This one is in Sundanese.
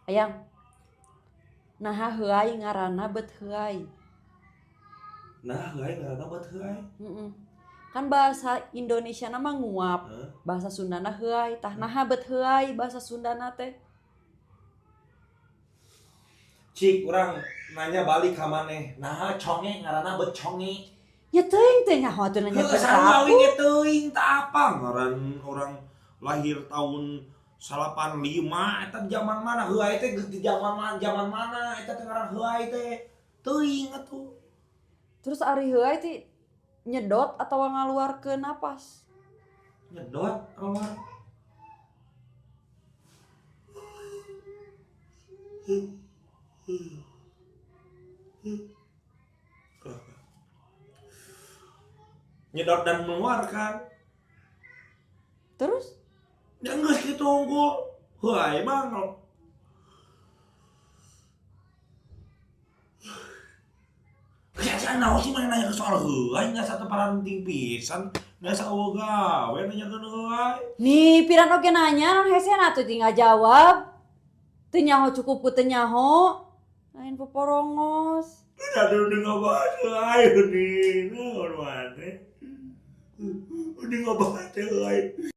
Ayang. Naha heuay ngaranna bet heuay? Nah, heuay ngaranna bet heuay. Heeh. Kan bahasa Indonesia mah nguap, Hah? Bahasa Sundana heuay. Tah, naha bet heuay bahasa Sundana teh? Cik, urang nanya balik ka maneh. Nah, conge ngaranna bet conge? Ya teuing, teh nyaho atuh nanya Heuh, ke sarua aku. We ge teuing tah, apa ngaran orang lahir tahun 85 eta zaman mana heuay teh, geus di zaman mana eta teh ngaran heuay teh, teuing atuh. Terus ari heuay teh nyedot atau ngaluarkeun napas? Nyedot keluar. Nyedot dan mengeluarkan. Terus? Ya geus kitu unggul. Heuay mah Kayak naon sih mana nanya ke soal heuay, nggak satu paranting pisan, nggak euweuh gawe nanyakeun heuay. Nih, piran oge nanya non hese atuh tinggal jawab. Teu nyaho cukup ku teu nyaho. Lain poporongos. Aduh, udah nggak bahas heuay nih, naon maneh. Udah nggak bahas heuay.